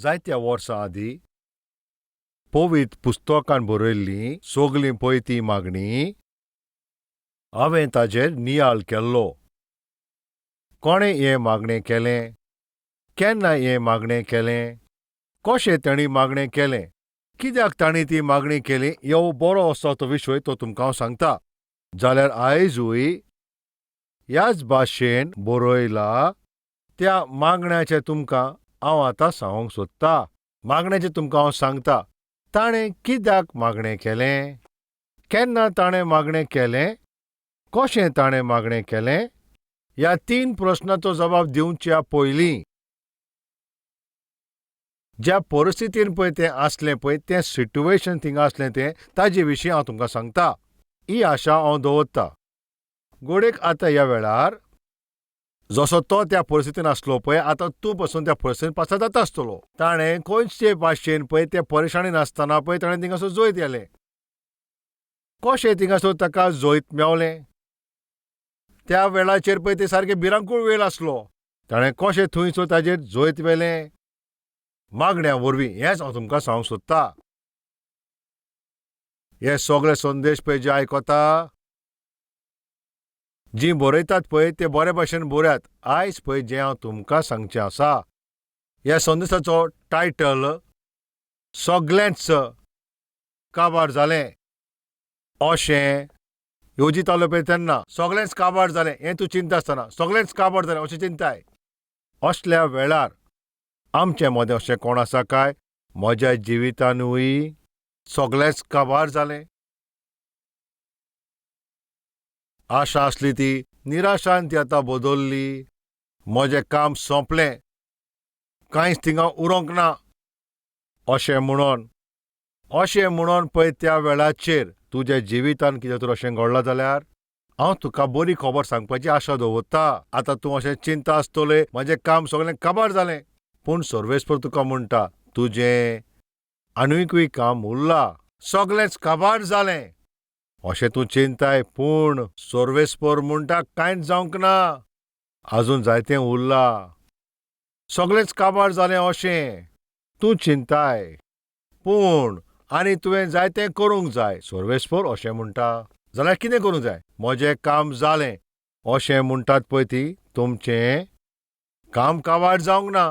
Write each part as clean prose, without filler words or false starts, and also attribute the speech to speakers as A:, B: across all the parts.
A: जायत्या वर्सां आदीं पवित्र पुस्तकान बरयल्लीं सगलीं पळय ती मागणी हांवें ताजेर नियाळ केल्लो. कोणें हें मागणें केलें, केन्ना हें मागणें केलें, कशें तांणी मागणें केलें, कित्याक तांणी ती मागणी केली, ह्यो बरो आसा तो विशय तो तुमकां हांव सांगता. जाल्यार आयजूय ह्याच भाशेन बरयला त्या मागण्याचें तुमकां हांव आतां सांगूंक सोदता. मागण्याचें तुमकां हांव सांगता, ताणें कित्याक मागणें केलें, केन्ना ताणें मागणें केलें, कशें ताणें मागणें केलें, ह्या तीन प्रस्नाचो जबाब दिवच्या पयलीं ज्या परिस्थितीन पळय तें आसलें पळय तें सिट्युएशन थिंगा आसलें तें ताजे विशीं हांव तुमकां सांगता. ही आशा हांव दवरता. घडयेक आतां ह्या वेळार जसो तो त्या परिस्थितीन आसलो पळय आतां तूं पसून त्या परिस्थितीन पासार जाता आसतलो. ताणें खंयचे भाशेन पळय ते परेशानी नासतना पळय ताणें थिंगासर जैत केलें. कशें थिंगासर ताका जैत मेवलें? त्या वेळाचेर पळय ते सारकें भिरांकूळ वेळ आसलो. ताणें कशें थंयसर ताजेर जैत व्हेलें? मागण्या वरवीं. हेंच हांव तुमकां सांगूंक सोदता. हे सगळे संदेश पळय जे आयकता, जी बरयतात पळय ते बरे भाशेन बरयात. आयज पळय जें हांव तुमकां सांगचें आसा, ह्या संदेशाचो टायटल सगळेंच काबार जालें अशें येवजितालो पळय तेन्ना. सगळेंच काबार जालें हें तूं चिंता आसतना सगळेंच काबार जालें अशें चिंताय. असल्या वेळार आमचे मदें अशें कोण आसा काय म्हज्या जिवितानूय सगळेंच काबार जालें? आशा आसली ती निराशान ती आतां बदल्ली. म्हजें काम सोंपलें, कांयच थिंगा उरोंक ना अशें म्हणून, अशें म्हणून पळय त्या वेळाचेर तुज्या जिवितान कितें तर अशें घडलां जाल्यार हांव तुका बरी खबर सांगपाची आशा दवरता. आतां तूं अशें चिंता आसतलें म्हजें काम सगळें काबार जालें, पूण सर्वेस्पर तुका म्हणटा तुजें आनीकूय काम उरलां. सगळेंच काबार जालें अशें तूं चिंताय, पूण सर्वेस्पर म्हणटा कांयच जावंक ना, आजून जायतें उरलां. सगळेंच काबार जालें अशें तूं चिंताय, पूण आनी तुवें जायतें करूंक जाय. सर्वेस्पर अशें म्हणटा. जाल्यार कितें करूंक जाय? म्हजें काम जालें अशें म्हणटात पळय ती तुमचें काम काबार जावंक ना,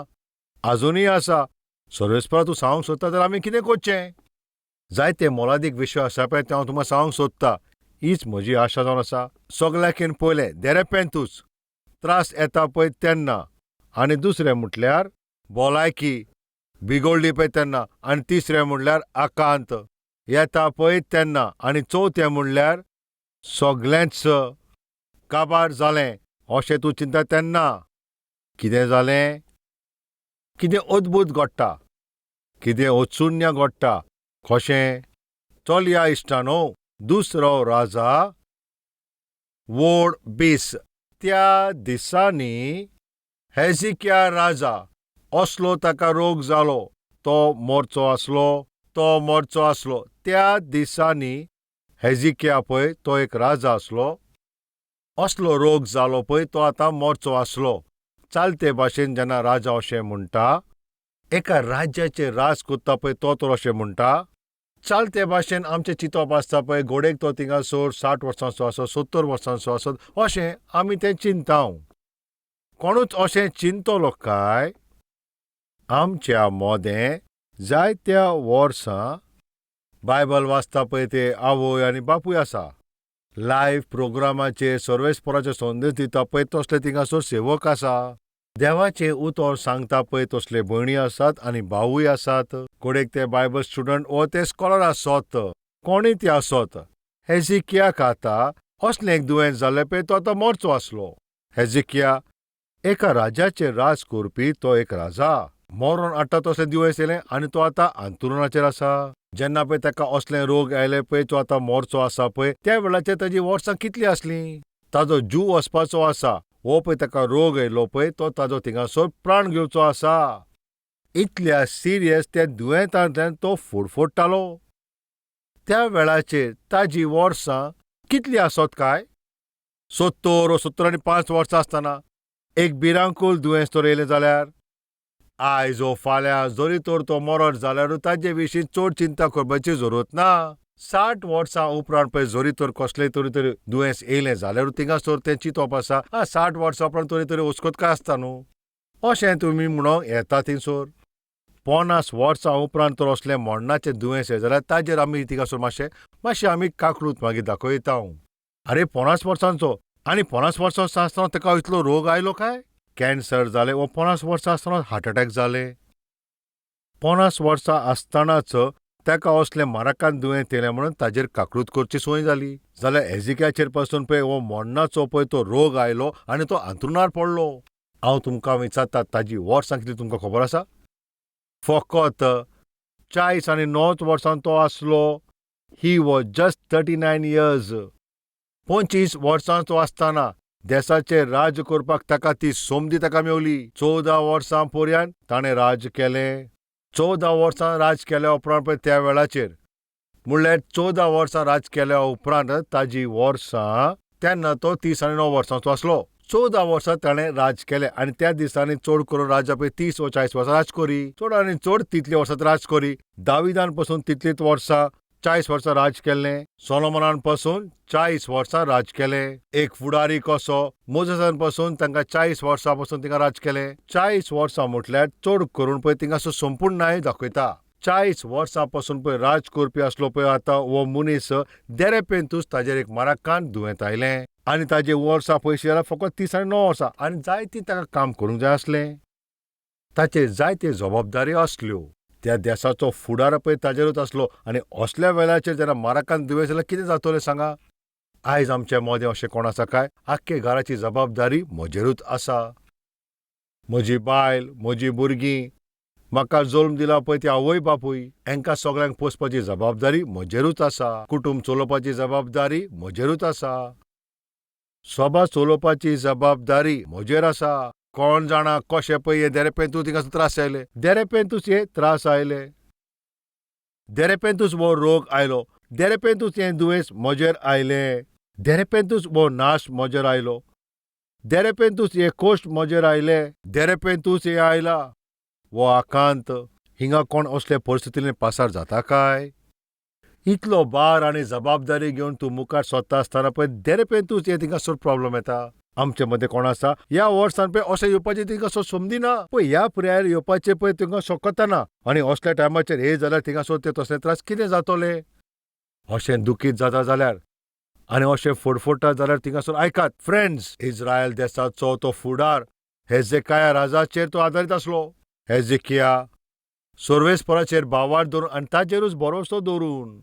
A: आजुनूय आसा. सर्वेस्परा तूं सांगूंक सोदता जाल्यार आमी कितें करचें? जायते मोलादीक विशय आसा पळय ते हांव तुमकां सांगूंक सोदता. हीच म्हजी आशा जावन आसा. सगळ्याकीन पयलें देरेपेंतूच त्रास येता पळय तेन्ना, आनी दुसरें म्हटल्यार भलायकी बिगडली पळय तेन्ना, आनी तिसरें म्हणल्यार आकांत येता पळय तेन्ना, आनी चवथें म्हणल्यार सगळेंच काबार जालें अशें तूं चिंता तेन्ना. कितें जालें? कितें अद्भूत घडटा, कितें अचुन्य घडटा. कशें? चलया इश्टानो, दुसरो राजा वोड 20. त्या दिसांनी हेजिकिया राजा असलो ताका रोग जालो, तो मोरचो आसलो, तो मोरचो आसलो. त्या दिसांनी हेजिकिया पळय तो एक राजा आसलो, असलो रोग जालो पळय तो आतां मोरचो आसलो. चालते भाशेन जेन्ना राजा अशें म्हणटा, एका राज्याचेर राज करता पळय तो तर अशें म्हणटा. चालते भाशेन आमचें चिंतप आसता पळय, घोडेक तो थिंगासर 60 वर्सांचो आसत, 70 वर्सांचो आसत अशें आमी तें चिंताव. कोणूच अशें चिंतलो काय आमच्या मोदें जायत्या वर्सां बायबल वाचता पळय ते आवय आनी बापूय आसा, लायव्ह प्रोग्रामाचेर सर्वेस्पराचे संदेश दिता पळय तसले थिंगासर सेवक आसा, देवाचें उतर सांगता पळय तसले भयणी आसात आनी भावूय आसात. घडयेक ते बायबल स्टुडंट वो ते स्कॉलर आसत, कोणूय ते आसत. हेजिकियाक आतां असलें एक दुयेंस जालें पळय तो आतां मोरचो आसलो. हेजिकिया एका राज्याचेर राज करपी तो एक राजा, मरोन हाडटा तसलें दुयेंस येयलें आनी तो आतां अंतरुणाचेर आसा. जेन्ना पळय ताका असलें रोग आयले पळय तो आतां मोरचो आसा पळय, त्या वेळाचेर ताजी वर्सां कितलीं आसलीं? ताजो जीव वचपाचो आसा, हो पळय ताका रोग येयलो पळय तो ताजो थिंगासर प्राण घेवचो आसा. इतल्या सिरियस त्या दुयेंतांतल्यान तो फुडफुडटालो. त्या वेळाचेर ताजी वर्सां कितलीं आसत काय? 70 वो 75 वर्सां आसतना एक भिरांकूळ दुयेंस तर येयलें जाल्यार आयज वो फाल्यां जरी तर तो मरत जाल्यारूय ताजे विशीं चड चिंता करपाची जरूरत ना. 60 वर्सां उपरांत पळय जरी तर कसलें तरी तरी दुयेंस येयलें जाल्यारूय थिंगासर तें चिंतप आसा, आं 60 वर्सां उपरांत तरी तरी वचकत काय आसता न्हू, अशें तुमी म्हणोंक येता थिंगसर. 50 वर्सां उपरांत तर असलें मरणाचें दुयेंस येयलें जाल्यार ताजेर आमी थिंगासर मातशें मातशें आमी काकळूत मागीर दाखयता. आरे 50 वर्सांचो आनी 50 वर्सां आसतना ताका इतलो रोग आयलो काय? कॅन्सर जालें वो 50 वर्सां आसतना हार्ट अटॅक जालें. 50 वर्सां आसतनाच ताका असलें माराकान दुयेंत येयलें म्हणून ताजेर काकळूत करची सोय जाली. जाल्यार हेजिक्याचेर पासून पळय हो मरणाचो पळय तो रोग आयलो आनी तो हांतरुणार पडलो. हांव तुमकां विचारता ताजी वर्सां कितलीं तुमकां खबर आसा? फकत 40 आनी 9 वर्सां तो आसलो. He was just 39 years. 25 वर्सां तो आसतना देसाचेर राज करपाक ताका ती संदी ताका मेवली. 14 वर्सां पर्यंत ताणें राज केलें. 14 वर्सां राज केल्या उपरांत पळय त्या वेळाचेर म्हणल्यार 14 वर्सां राज केल्या उपरांत ताजी वर्सां तेन्ना तो 30 आनी 9 वर्सांचो आसलो. 14 वर्सां ताणें राज केलें आनी त्या दिसांनी चड करून राजा पळय 30 वा 40 वर्सां राज करी, चड आनी चड तितलीं वर्सां राज करी. दाविदान पसून तितलींच वर्सां 40 वर्सां राज केल्लें. सोलोमनान पसून 40 वर्सां राज केलें. एक फुडारी कसो मोजसान पसून तांकां 40 वर्सां पसून तिंगा राज केलें. 40 वर्सां म्हटल्यार चड करून पळय तिंगा संपूर्ण न्याय दाखयता. 40 वर्सां पसून पळय राज करपी आसलो पळय आतां हो मनीस देरेपेंतूच ताजेर एक माराकान दुयेंत आयलें आनी ताजे वर्सां पयशे जाल्यार फकत 30 आनी 9 वर्सां आनी जायतीं ताका काम करूंक जाय आसलें. ताचेर जायत्यो जबाबदाऱ्यो आसल्यो. त्या देसाचो फुडार पळय ताजेरूच आसलो आनी असल्या वेळाचेर जेन्ना माराकान दुयेंस जाल्यार कितें जातलें सांगा? आयज आमच्या मदें अशें कोण आसा काय? आख्खे घराची जबाबदारी म्हजेरूच आसा. म्हजी बायल, म्हजी भुरगीं, म्हाका जल्म दिला पळय ती आवय बापूय, हांकां सगळ्यांक पोसपाची जबाबदारी म्हजेरूच आसा. कुटूंब चलोवपाची जबाबदारी म्हजेरूच आसा. सभा चलोवपाची जबाबदारी म्हजेर आसा. कोण जाणा कशें पळय हे देरेपेंतूच थिंगासर त्रास आयले, देरेपेंतूच हे त्रास आयले, देरेपेंतूच हो रोग आयलो, देरेपेंतूच हें दुयेंस म्हजेर आयलें, देरेपेंतूच हो नाश म्हजेर आयलो, देरेपेंतूच हे कोश्ट म्हजेर आयले, देरेपेंतूच हें आयला हो आकांत. हिंगा कोण असले परिस्थितींतल्यान पासार जाता काय? इतलो भार आनी जबाबदारी घेवन तूं मुखार सरता आसतना पळय देरेपेंतूच हे थिंगासर प्रॉब्लम येता. आमचे मदें कोण आसा ह्या वर्सान पळय अशें येवपाचें थिंगासर समदी ना. पळय ह्या पिरायेर येवपाचें पळय थिंगा शकतना आनी असल्या टायमाचेर हे जाल्यार थिंगासर ते तसले त्रास कितें जातले? अशें दुखीत जाता जाल्यार आनी अशें फडफडटा जाल्यार थिंगासर आयकात फ्रेंड्स, इस्रायल देसाचो तो फुडार हेजेकाया राजाचेर तो आदारीत आसलो. हेजेकिया सर्वेस्पराचेर भावार्थ दवरून आनी ताजेरूच भरोसो दवरून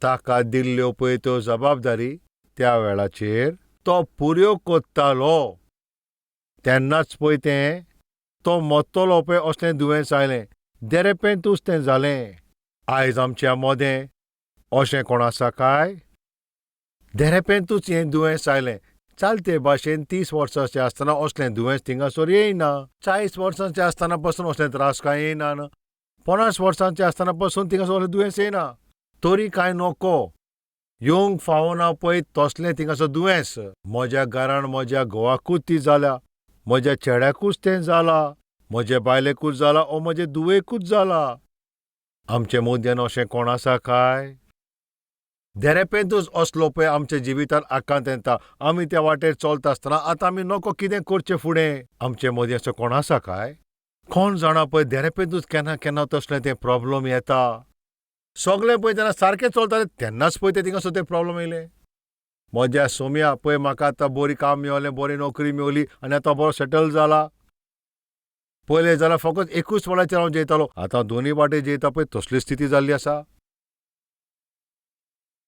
A: ताका दिल्ल्यो पळय त्यो जबाबदारी त्या वेळाचेर तो पुऱ्यो कोत्तालो. तेन्नाच पळय तें तो मत्तलो पळय असलें दुयेंस आयलें, देरेपेंतूच तें जालें. आयज आमच्या मदें अशें कोण आसा काय? देरेपेंतूच हें दुयेंस आयलें. चालते भाशेन 30 वर्सांचें आसतना असलें दुयेंस थिंगासर येयना. 40 वर्सांचें आसतना पसून असलें त्रास कांय येयना. 50 वर्सांचें आसतना पसून थिंगासर असलें दुयेंस येयना. तरी कांय नको येवंक फावना पळय तसलें थिंगासर दुयेंस. म्हज्या घरान म्हज्या घोवाकूच ती जाल्या, म्हज्या चेड्याकूच तें जाला, म्हजे बायलेकूच जाला ओ म्हजे दुवेकूच जाला. आमचे मद्यान अशें कोण आसा काय? देरेपेंतूच असलो पळय आमच्या जिवितांत आकांत येता. आमी त्या वाटेर चलता आसतना आतां आमी नको कितें करचें फुडें. आमचे मदीं असो कोण आसा काय? कोण जाणा पळय देरेपेंतूच केन्ना केन्ना तसलें तें प्रॉब्लम येता. सगळें पळय तेन्ना सारकें चलतालें तेन्नाच पळय तें थिंगासर तें प्रॉब्लम येयलें. म्हज्या सोम्या पळय म्हाका आतां बरी काम मेवलें, बरी नोकरी मेवली आनी आतां बरो सेटल जाला. पयलें जाल्यार फकत एकूच वेळाचेर हांव जेयतालो, आतां दोनूय वाटे जेयता पळय तसली स्थिती जाल्ली आसा.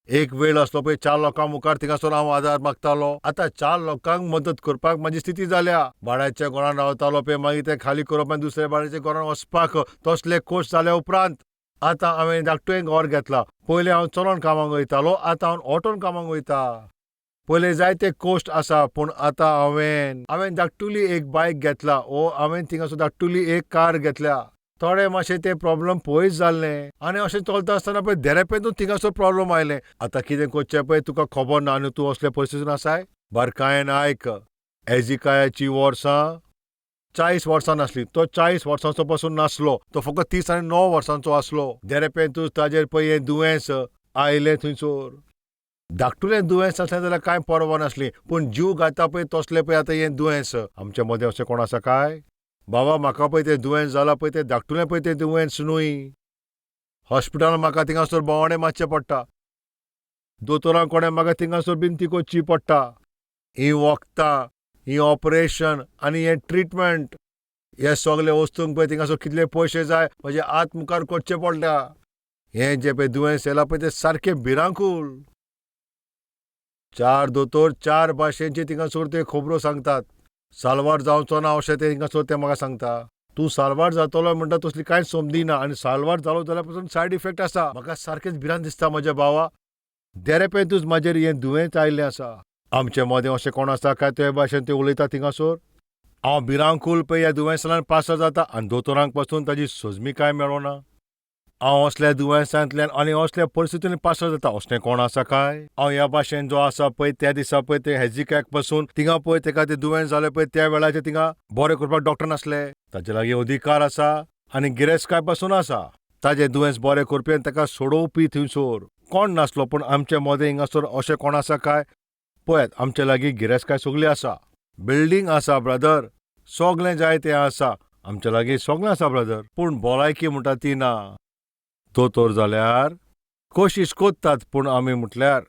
A: एक वेळ आसलो पळय 4 लोकां मुखार थिंगासर हांव आदार मागतालो, आतां 4 लोकांक मदत करपाक म्हाजी स्थिती जाल्या. भाड्याच्या घरान रावतालो पळय मागीर तें खाली करप आनी दुसऱ्या भाड्याच्या घरान वचपाक तसले कोश जाल्या उपरांत आतां हांवें धाकटुलें घर घेतलां. पयलीं हांव चलोन कामाक वयतालो, आतां हांव ऑटोन कामाक वयता. पयलीं जायते कोश्ट आसा पूण आतां हांवें धाकटुली एक बायक घेतला ओ हांवें थिंगासर धाकटुली एक कार घेतल्या. थोडे मातशें ते प्रॉब्लम पयस जाल्लें आनी अशें चलता आसतना पळय देरेपेंतूच थिंगासर प्रॉब्लम आयलें. आतां कितें करचें पळय तुका खबर ना आनी तूं असले परिस्थितीन आसाय. बारकायेन आयक, एजिकायाची वर्सां 40 वर्सां नासलीं. तो 40 वर्सांचो पसून नासलो. तो फकत 30 आनी 9 वर्सांचो आसलो. देरेपेंतूच ताजेर पळय हें दुयेंस आयलें थंयसर. धाकटुलें दुयेंस आसलें जाल्यार कांय पर्वा नासली, पूण जीव घालता पळय तसलें पळय आतां हें दुयेंस. आमच्या मदें अशें कोण आसा काय? बाबा म्हाका पळय तें दुयेंस जालां पळय तें धाकटुलें पळय तें दुयेंस न्हय. हॉस्पिटलांत म्हाका थिंगासर भोंवडे मारचे पडटा. दोतोरां कडेन म्हाका थिंगासर बिनती करची पडटा. हीं वखदां, हीं ऑपरेशन आनी हें ट्रिटमेंट, हे सगले वस्तूंक पळय थिंगासर कितले पयशे जाय म्हजे हात मुखार करचे पडटा. हें जें पळय दुयेंस येयलां पळय तें सारकें भिरांकूळ. चार दोतोर चार भाशेंची थिंगासर त्यो खबरो सांगतात. साल्वार जावचो ना अशें ते थिंगासर ते म्हाका सांगता. तूं साल्वार जातलो म्हणटा तसली कांयच समदी ना आनी साल्वार जालो जाल्यार पसून सायड इफेक्ट आसा. म्हाका सारकेंच भिरांत दिसता म्हज्या भावा. देरेपेंतूच म्हाजेर हें दुयेंस आयिल्लें आसा. आमचे मदें अशें कोण आसा काय ते भाशेन ते उलयता थिंगासर? हांव भिरांकूळ पळय ह्या दुयेंसांतल्यान पासार जाता आनी दोतोरांक पसून ताजी सोजमिकाय मेळना. हांव असल्या दुयेंसांतल्यान आनी असल्या परिस्थितींतल्यान पासार जाता असलें कोण आसा काय? हांव ह्या भाशेन जो आसा पळय त्या दिसा पळय ते हेजिकाक पसून थिंगा पळय तेका तें दुयेंस जालें पळय त्या वेळाचेर थिंगा बरें करपाक डॉक्टर नासले. ताजे लागीं अधिकार आसा आनी गिरेस्तकाय पसून आसा. ताजें दुयेंस बरें करपी आनी ताका सोडोवपी थंयसर कोण नासलो. पूण आमचे मदें हिंगासर अशें कोण आसा काय? पळयात आमचे लागीं गिरेस्तकाय सगली आसा. बिल्डींग आसा ब्रदर, सगलें जाय तें आसा. आमचे लागीं सगलें आसा ब्रदर, पूण भलायकी म्हणटा ती ना. दोतोर जाल्यार कोशिश कोत्तात, पूण आमी म्हटल्यार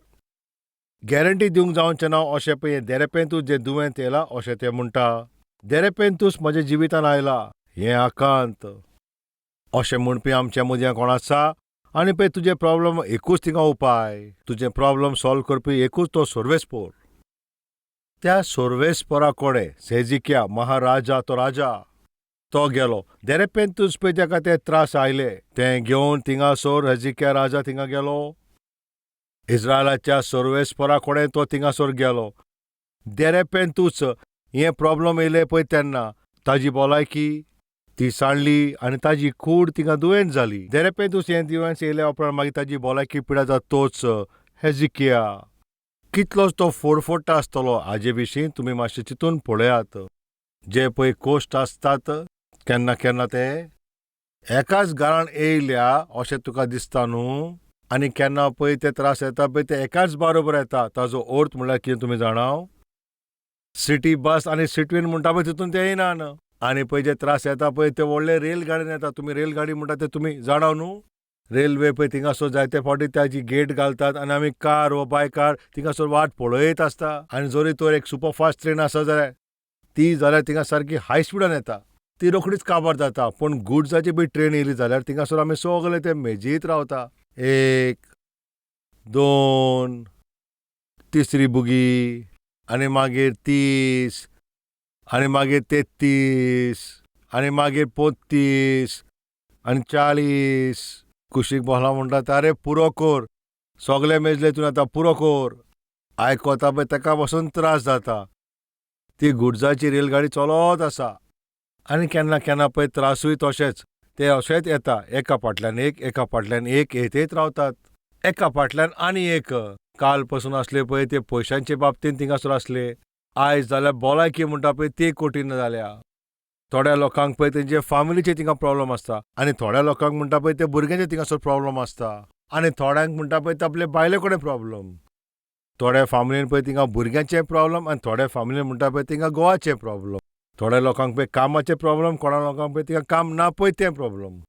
A: गॅरंटी दिवंक जावचें ना अशें पळय देरेपेंतूच जें दुयेंत येयलां अशें ते म्हणटा. देरेपेंतूच म्हज्या जिवितान आयला हें आकांत अशें म्हणपी आमच्या मदीं कोण आसा? आनी पळय तुजें प्रॉब्लम एकूच थिंगा उपाय. तुजें प्रॉब्लम सॉल्व करपी एकूच तो सोर्वेस्पोर. त्या सोर्वेस्पोरा कडेन सेजिक्या महाराजा तो राजा तो गेलो. देरेपेंतूच पळय तेका ते त्रास आयले. तें घेवन थिंगासर हेजिक्या राजा थिंगा गेलो. इस्रायलाच्या सोर्वेस्पोरा कडेन तो थिंगासर गेलो. देरेपेंतूच हें प्रॉब्लम येयलें पळय तेन्ना ताजी भलायकी ती सांडली आनी ताजी कूड थिंगा दुयेंत जाली. देरेपेंतूच हें दुयेंस येयल्या उपरांत मागीर ताजी भलायकी पिडा जाता तोच हेजिकिया. कितलोच तो फोडफोडटा आसतलो हाजे विशीं तुमी मातशें चिंतून पळयात. जे पळय कोश्ट आसतात केन्ना केन्ना ते एकाच घरान येयल्या अशें तुका दिसता न्हू. आनी केन्ना पळय ते त्रास येता पळय ते एकाच बारोबर येता. ताजो अर्थ म्हणल्यार कितें तुमी जाणाव? सिटी बस आनी सिटवीन म्हणटा पळय तितून ते येयनात. आनी पळय जे त्रास येता पळय ते व्हडले रेलगाडयेन येता. तुमी रेलगाडी म्हणटा ते तुमी जाणाव न्हू? रेल्वे पळय थिंगासर जायते फावटी ताजी गेट घालतात आनी आमी कार वा बायकार थिंगासर वाट पळयत आसता. आनी जरी तर एक सुपर फास्ट ट्रेन आसा जाल्यार ती जाल्यार थिंगा सारकी हाय स्पिडान येता, ती रोखडीच काबार जाता. पूण गुड्साची बी ट्रेन येयली जाल्यार थिंगासर आमी सगले ते मेजीत रावता. 1, 2, तिसरी बुगी आनी मागीर 30 आनी मागीर 33 आनी मागीर 35 आनी 40. कुशीक बसला म्हणटा आरे पुरो कोर, सगले मेजले तूं आतां पुरो कोर. आयकोता पळय ताका पसून त्रास जाता. ती गुड्साची रेलगाडी चलत आसा. आनी केन्ना केन्ना पळय त्रासूय तशेच ते अशेच येता. एका फाटल्यान एक, एका फाटल्यान एक येतच रावतात. एका फाटल्यान आनी एक. काल पसून आसले पळय ते पयशांचे बाबतींत थिंगासर आसले. आयज जाल्यार भलायकी म्हणटा पळय ती कठीण जाल्या. थोड्या लोकांक पळय तेंचे फामिलीचे थिंगा प्रॉब्लम आसता. आनी थोड्या लोकांक म्हणटा पळय ते भुरग्यांचे थिंगासर प्रॉब्लम आसता. आनी थोड्यांक म्हणटा पळय ते आपले बायले कडेन प्रॉब्लम. थोड्या फामिलीन पळय थिंगा भुरग्यांचे प्रॉब्लम आनी थोड्या फामिलीन म्हणटा पळय थिंगा गोवाचे प्रॉब्लम. थोड्या लोकांक पळय कामाचे प्रॉब्लम, कोणा लोकांक पळय थिंगा काम ना पळय तें प्रॉब्लम.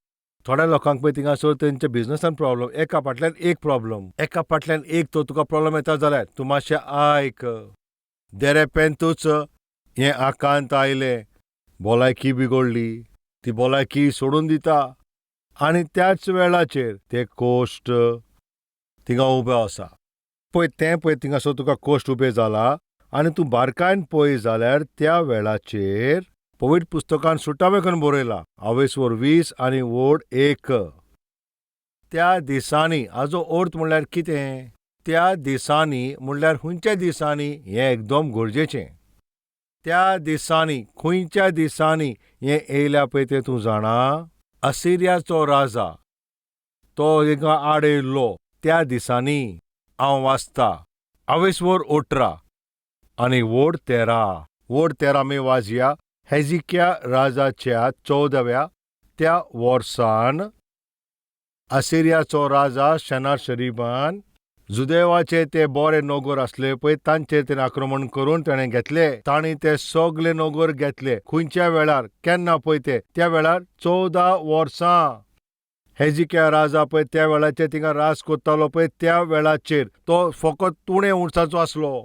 A: थोड्या लोकांक पळय थिंगासर तेंच्या बिजनसान प्रॉब्लम. एका फाटल्यान एक प्रॉब्लम, एका फाटल्यान एक. तो तुका प्रॉब्लम येता जाल्यार तूं मातशें आयक. देरेपेंतूच हें आकांत आयलें. भलायकी बिगडली, ती भलायकी सोडून दिता. आनी त्याच वेळाचेर ते कोश्ट थिंगा उबे आसा पळय तें पळय थिंगासर तुका कोश्ट उबें जाला. आनी तूं बारकायन पळय जाल्यार त्या वेळाचेर पवित्र पुस्तकान सुटावें करून बरयलां. आवेसवर 20 आनी ओड 1. त्या दिसांनी हाजो अर्थ म्हणल्यार कितें? त्या दिसांनी म्हणल्यार खंयच्या दिसांनी हें एकदम गरजेचें. त्या दिसांनी खंयच्या दिसांनी हें येयल्या पळय तें तूं जाणा? असिरियाचो राजा तो हिंगा आड येयल्लो त्या दिसांनी. हांव वाचता आवेसवर 18 आनी वोड 13. वोड 13 आमी वाचया. हेजिक्या राजाच्या 14व्या त्या वर्सान असिरियाचो राजा शनार शरीबान जुदेवाचे ते बरे नगर आसले पळय तांचेर तेणें आक्रमण करून तेणें घेतले. तांणी ते सगले नगर घेतले. खंयच्या वेळार केन्ना पळय ते त्या वेळार 14 वर्सां हेजिक्या राजा पळय त्या वेळाचेर थिंगा राज कोत्तालो पळय त्या वेळाचेर तो फकत उणे वर्सांचो आसलो.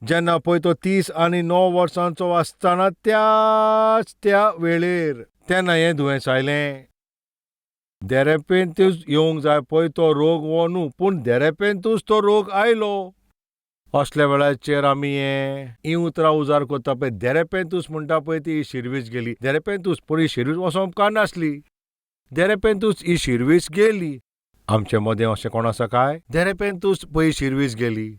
A: जेन्ना पळय तो 39 वर्सांचो आसतना त्याच त्या वेळेर तेन्ना हें दुयेंस आयलें. देरेपेंतूच येवंक जाय पळय तो रोग हो न्हू, पूण देरेपेंतूच तो रोग आयलो. असल्या वेळाचेर आमी हें हीं उतरां उजार करता पळय देरेपेंतूस म्हणटा पळय ती शिरवीस गेली. देरेपेंतूस, पूण ही शिरवीस वचोंक उपकारनासली. देरेपेंतूस ही शिरवीस गेली. आमचे मदें अशें कोण आसा काय? देरेपेंतूस पळय शिरवीस गेली.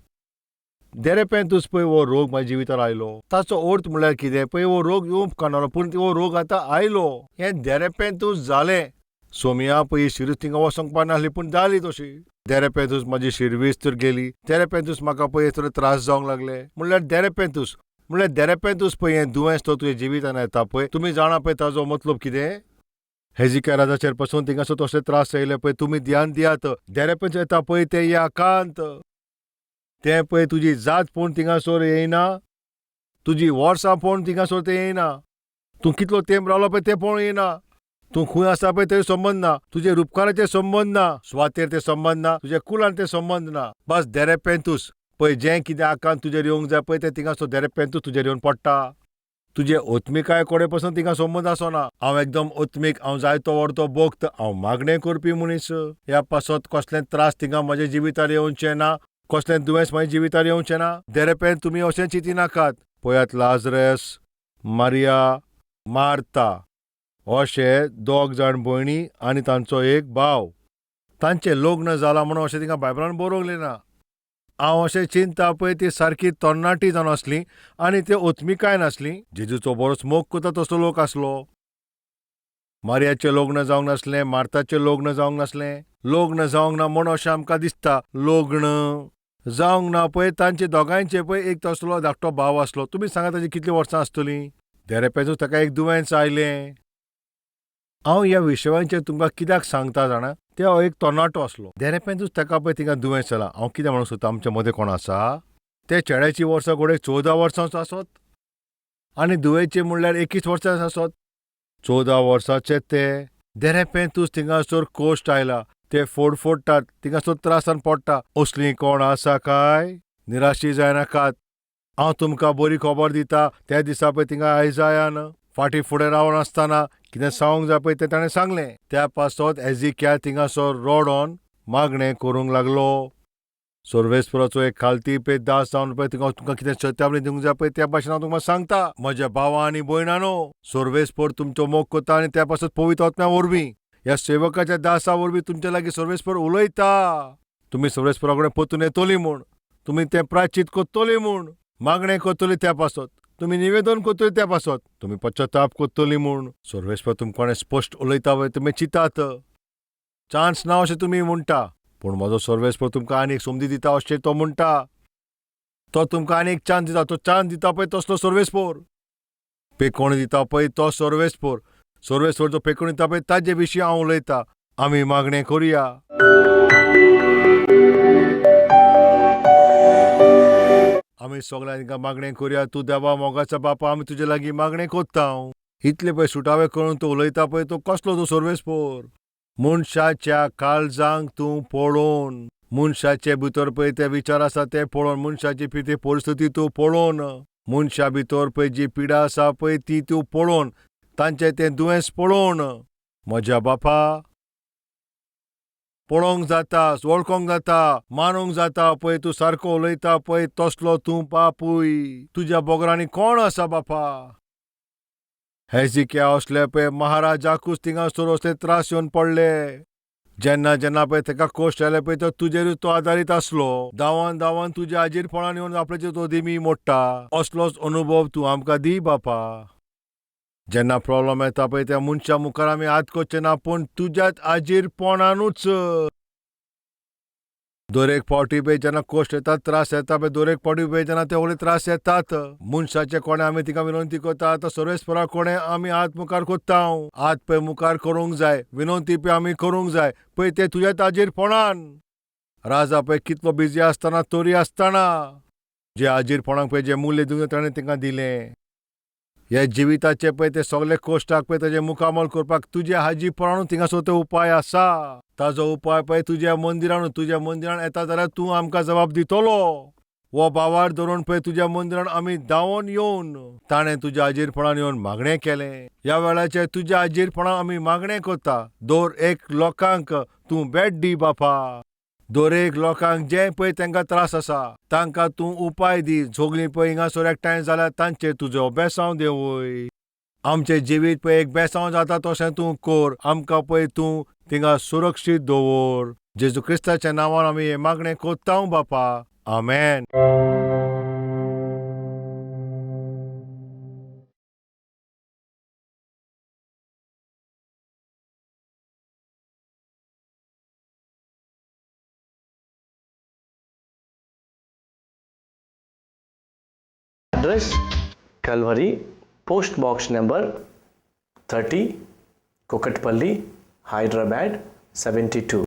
A: देरेपेंतूस पळय हो रोग म्हाज्या जिवितार आयलो. ताचो अर्थ म्हणल्यार कितें? पळय हो रोग येवंक उपकारना, पूण हो रोग आतां आयलो. हें देरेपेंतूस जालें. सोमिया पळय शिरवीस थिंगा वचोंक पारनासली, पूण जाली तशी. देरेपेंतूस म्हाजी शिरवीस तर गेली. देरेपेंतूस म्हाका पळय थोडे त्रास जावंक लागले. म्हणल्यार देरेपेंतूस म्हणल्यार देरेपेंतूस पळय हें दुयेंस तो तुज्या जिवितान येता पळय. तुमी जाणा पळय ताजो मतलब कितें? हेजिक्या राजाचेर पसून थिंगासर तसले त्रास येयले पळय. तुमी ध्यान दियात. देरेपेंतूस येता पळय तें आकांत. तें पळय तुजी जात पळोवन थिंगासर येयना, तुजी वर्सां पळोवन थिंगासर तें येयना, तूं कितलो तेंप रावलो पळय तें पळोवन येयना, तूं खंय आसा पळय तें संबंद ना, तुजे रुपकाराचेर संबंद ना, सुवातेर तें संबंद ना, तुज्या कुलान तें संबंद ना. बस देरेपेंतूस पळय जें कितें आकांत तुजेर येवंक जाय पळय तें थिंगासर देरेपेंतूस तुजेर येवन पडटा. तुजे ओत्मिकाय कडेन पसून थिंगा संबंद आसना. हांव एकदम ओत्मीक, हांव जायतो व्हडतो भक्त, हांव मागणें करपी मनीस. ह्या पासत कसलें त्रास थिंगा म्हज्या जिवितार येवचें ना, कसलें दुयेंस म्हज्या जिवितार येवचें ना. देरेपेंत तुमी अशें चिंतिनाकात. पळयात लाजरस, मारिया, मार्ता अशे 2 जाण भयणी आनी तांचो एक भाव. तांचें लग्न जालां म्हणून अशें थिंगा बायबलान बरोवंक ना. हांव अशें चिंता पळय ती सारकी तरणाटी जावन आसली आनी ते ओत्मिकाय नासली. जेजूचो बरोच मोग करता तसलो लोक आसलो. मारियाचें लग्न जावंक नासलें, मार्ताचें लग्न जावंक नासलें. लग्न जावंक ना म्हूण अशें आमकां दिसता. लग्न जावंक ना पळय तांचे दोगांयचे पळय एक तसलो धाकटो भाव आसलो. तुमी सांगा ताची कितलीं वर्सां आसतलीं? देरेपेंतूच ताका एक दुयेंस आयलें. हांव ह्या विशयांचेर तुमकां कित्याक सांगता जाणा? ते हो एक तरणाटो आसलो. देरेपेंतूच ताका पळय थिंगा दुयेंस जालां. हांव कितें म्हणूंक सोदता, आमचे मदें कोण आसा? ते चेड्याची वर्सां घोडे 14 वर्सांचो आसत आनी दुयेंचे म्हणल्यार 21 वर्सां आसत. 14 वर्साचे ते. देरेपेंतूच थिंगासर कोश्ट आयला. ते फोडफोडटात, थिंगासर त्रासान पडटा. असलीं कोण आसा काय? निराशी जायनाकात. हांव तुमकां बरी खबर दिता. त्या दिसा पळय थिंगा आयजायान फाटीं फुडें रावनासतना कितें सांगूंक जाय पळय तें ताणें सांगलें. त्या पासत एजिक्या थिंगासर रडोन मागणें करूंक लागलो. सर्वेस्पराचो एक खालती पळय दास जावन पळय थिंगा तुमकां कितें चेतावणी दिवंक जाय पळय त्या भाशेन हांव तुमकां सांगता. म्हज्या भावा आनी भयणानो, सर्वेस्पर तुमचो मोग करता आनी त्या पासत पवित्र आत्म्या वरवीं, ह्या सेवकाच्या दासा वरवीं तुमच्या लागीं सर्वेस्पर उलयता. तुमी सर्वेस्परा कडेन परतून येतली म्हूण, तुमी तें प्रायचीत करतली म्हूण, मागणें करतली त्या पासत, तुमी निवेदन करतली त्या पासत, तुमी पश्चाताप करतली म्हूण. सर्वेस्पर तुमकां स्पश्ट उलयता पळय तुमी चिंतात. चान्स ना अशें तुमी म्हणटा, पूण म्हजो सर्वेस्पर तुमकां आनी एक संदी दिता अशें तो म्हणटा. तो तुमकां आनी एक चान्स दिता. तो चान्स दिता पळय तसलो सर्वेस्पर. पेकोण दिता पळय तो सर्वेस्पर. सर्वेस्पर जो पेकोण दिता पळय ताजे विशीं हांव उलयता. आमी मागणें करुया. आमी सगळ्यांनी मागणें करुया. तूं देवा मोगाचा बापा, आमी तुजे लागीं मागणें करता. इतले पळय सुटावे करून तूं उलयता पळय तो कसलो तूं सर्वेस्पर? मनशाच्या काळजांक तूं पळोवन, मनशाचे भितर पळय ते विचार आसा ते पळोवन, मनशाची पळय ती परिस्थिती तूं पळोवन, मनशा भितर पळय जी पिडा आसा पळय ती तूं पळोवन, तांचें तें दुयेंस पळोवन, म्हज्या बापा पळोवंक जाता, वळखोंक जाता, मानूंक जाता पळय तूं सारको उलयता पळय तसलो तूं बापूय. तुज्या बोगरांनी कोण आसा बापा? हेजिक्या असले पळय महाराजाकूच थिंगासर असले त्रास येवन पडले. जेन्ना जेन्ना पळय ताका कोश्ट आयले पळय तो तुजेरूच तो आदारीत आसलो. धांवन धांवन तुज्या हाजीरपणान येवन आपल्याचेर तो दिमी मोडटा. असलोच अनुभव तूं आमकां दी बापा. जेन्ना प्रॉब्लम येता पळय त्या मनशा मुखार आमी हात करचे ना, पूण तुज्याच हाजीरपणानूच दरेक फावटी पळय जेन्ना कश्ट येतात, त्रास येता पळय, दरेक फावटी पळय जेन्ना ते व्हडले त्रास येतात, मनशाचे कोणें आमी तिका विनंती करता, आतां सर्वेस्परा कोणें आमी हात मुखार करता, हात पळय मुखार करूंक जाय, विनंती पळय आमी करूंक जाय पळय ते तुज्या ताजेरपणान. राजा पळय कितलो बिजी आसतना तरी आसतना जे आजीरपणाक पळय जें मूल्य दिवंक ताणें तांकां दिलें. ह्या जिविताचे पळय ते सगळे कश्टाक पळय ताजें मुकामल करपाक तुज्या हाजीरपणानूच थिंगासर तो उपाय आसा. ताजो उपाय पळय तुज्या मंदिरानूच, तुज्या मंदिरान येता जाल्यार तूं आमकां जबाब दितलो. हो भावार धरून पळय तुज्या मंदिरान आमी धांवोन येवन ताणें तुज्या हाजीरपणान येवन मागणें केलें. ह्या वेळाचेर तुज्या हाजीरपणान आमी मागणें करता, दर एक लोकांक तूं भेट दी बापा. दर एक लोकांक जें पळय तांकां त्रास आसा तांकां तूं उपाय दी. सगळीं पळय हिंगासर एकठांय जाल्यार तांचेर तुजो बेसांव देंवय. आमचें जिवीत पळय एक बेसांव जाता तशें तूं कर. आमकां पळय तूं थिंगा सुरक्षीत दवर. जेजू क्रिस्ताच्या नांवान आमी हें मागणें करता बापा, आमेन.
B: Address: Calvary, Post Box number 30, Kukatpally, Hyderabad 72.